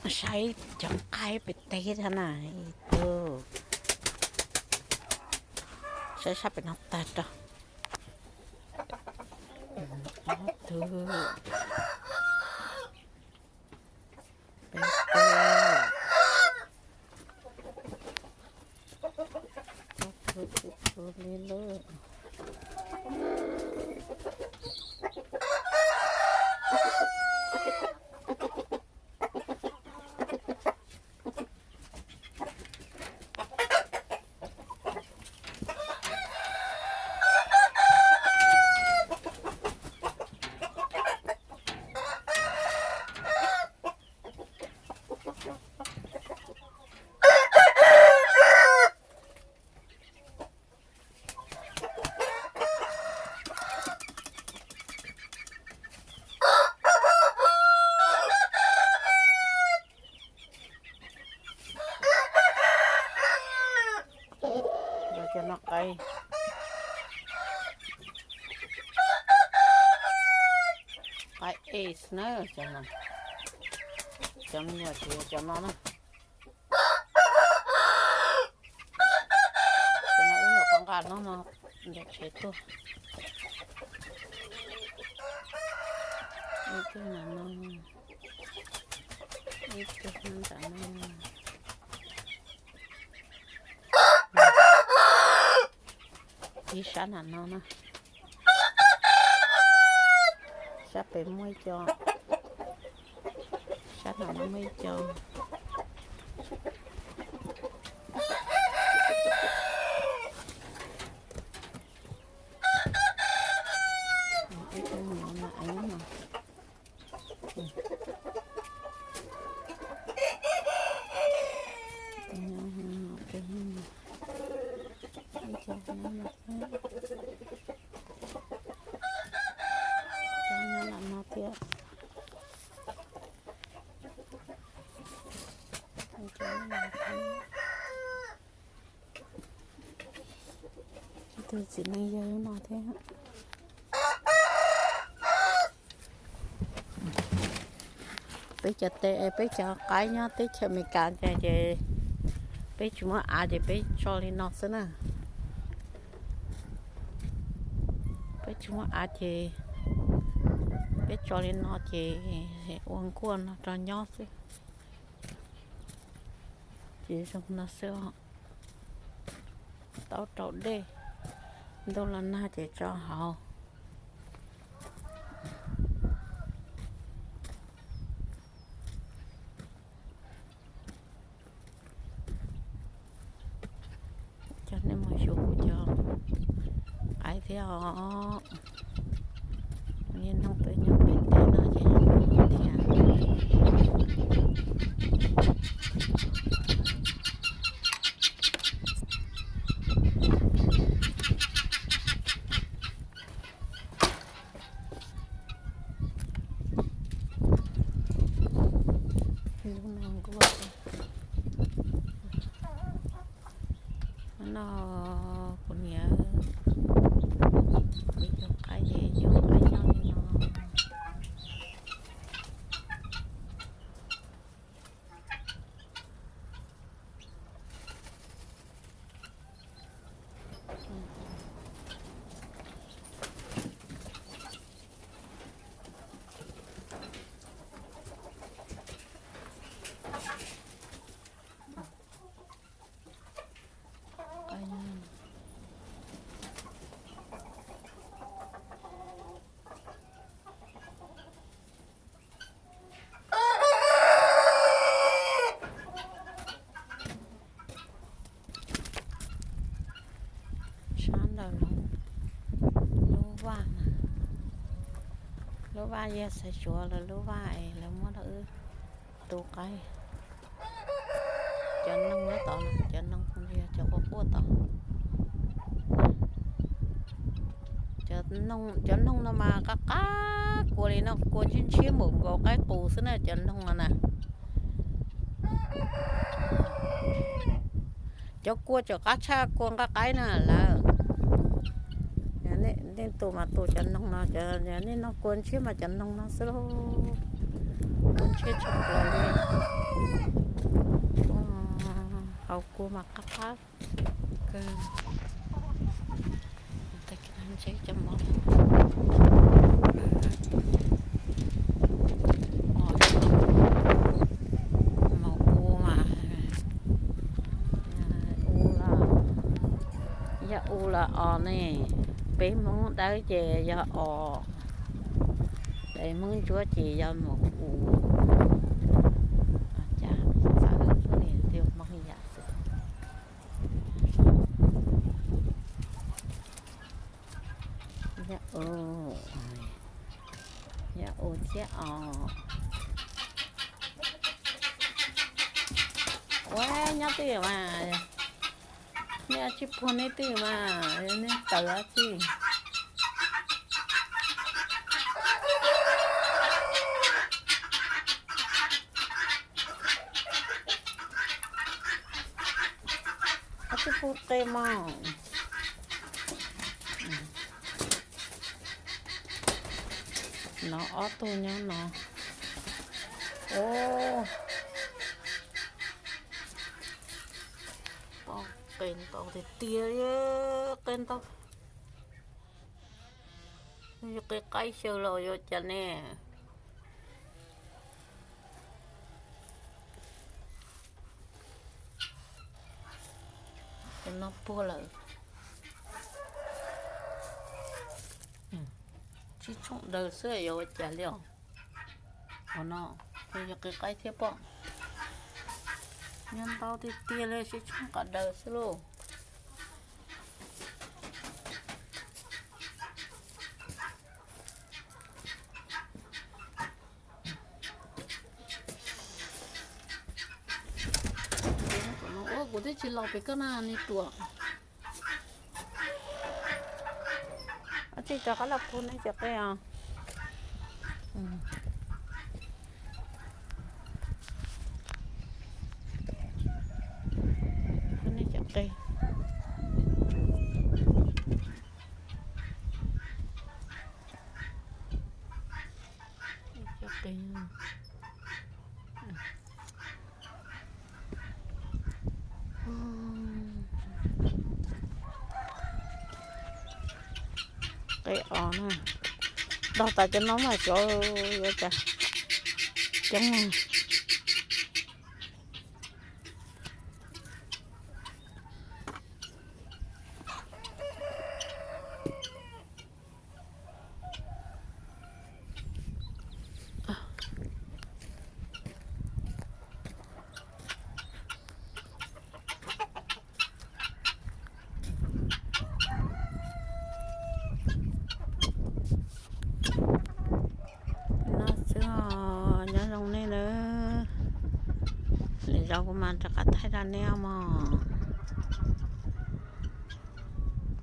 Saib cov qaib pem teb thiab na, ib tug. Saib sab pem no tag rau. Ob tug. Peb tug. Ob tug, ib tug li lawm. Cov no qaib, qaib es na, cov no, cov me nyuam tsis yog cov no na. Cov no wb nyuam qhuav nqa los no ntawm tsev tuaj. Ib tug no no, ib tug nyob nram no. Ib sab nram no na. Sab pem muaj ib co. Sab nram no muaj ib co. Ib tug nyob no, ib co nyob no, co nyob nram no thiab. Ib tug txiv neej yawg no thiab. Peb cov tes, peb cov qaib nyob teb chaws Amelikas ces, ces peb tsis muaj av ces peb tso li no xwb na. Peb tsis muaj av ces peb tso li no ces ua nkuaj no rau nyob xwb. Ces zoo no xwb os. Tau rau dej, ntuj los nag ces tso hauv. Coj nej mus xyuas kuv cov qaib thiab os. Niaj hnub peb nyob pem teb no ces zoo tiag. Lub no nkuaj. No kuv niam, kuv cov qaib ces yog qaib nyob li no. Sab ntawm lub vaj na, lub vaj yog Xaiv Suav lawv lub vaj es lawv muab rau wb tu qaib. Cov noog nyob tod, cov noog yog cov quaj quaj tod. Cov noog no mas qab qab kua li no, kua ntshiab ntshiab npaum nkaus qaib qus xwb na cov noog no na. Cov kua cov qab tshaj kua nqaij qaib na lawm. Nej tus mas tus cov noog no, nej noj kua ntshiab mas cov noog no xwb lauj. Tshiab tshaj plaws li. Hauv kua mas qab qab kawg. Tag kis no ntseb cov mov, mov ua mas, ua los, yog ua los os ne. Peb Hmoob Dawb ces yog os, peb Hmoob Ntsuab ces yog mov ua. Cas txawv li, twb Hmoob ib yam xwb. Yog ua, yog ua thiab os. Ua nyob twj ywm mas, nej tsis puag nej twj ywm mas, nej tawv dab tsi. Ob tug pug qe mog. No ob tug nyob no. Ua, qe ntau tiag tiag li, qe ntau. Yog qe qaib xyaw los yuav cas ne? Cov no puag lawm. Sib tshooj daws xwb yuav ua cas li os. Qhov no yog qe qaib thiab pob. Nyob ntau tiag tiag li, sib tshooj qab daws xwb lauj. Ua kuv twb tsis los pem koj na, ni ruam. Ab, tsis rov qab los pug nej cov qe os. Pug nej cov qe. Cov qe. Qe os na. Dog tas cov no mas cov, cov coob. No xwb os, nyob zoo nej nawb. Lwm zaus kuv mam rov qab thaij rau nej mog.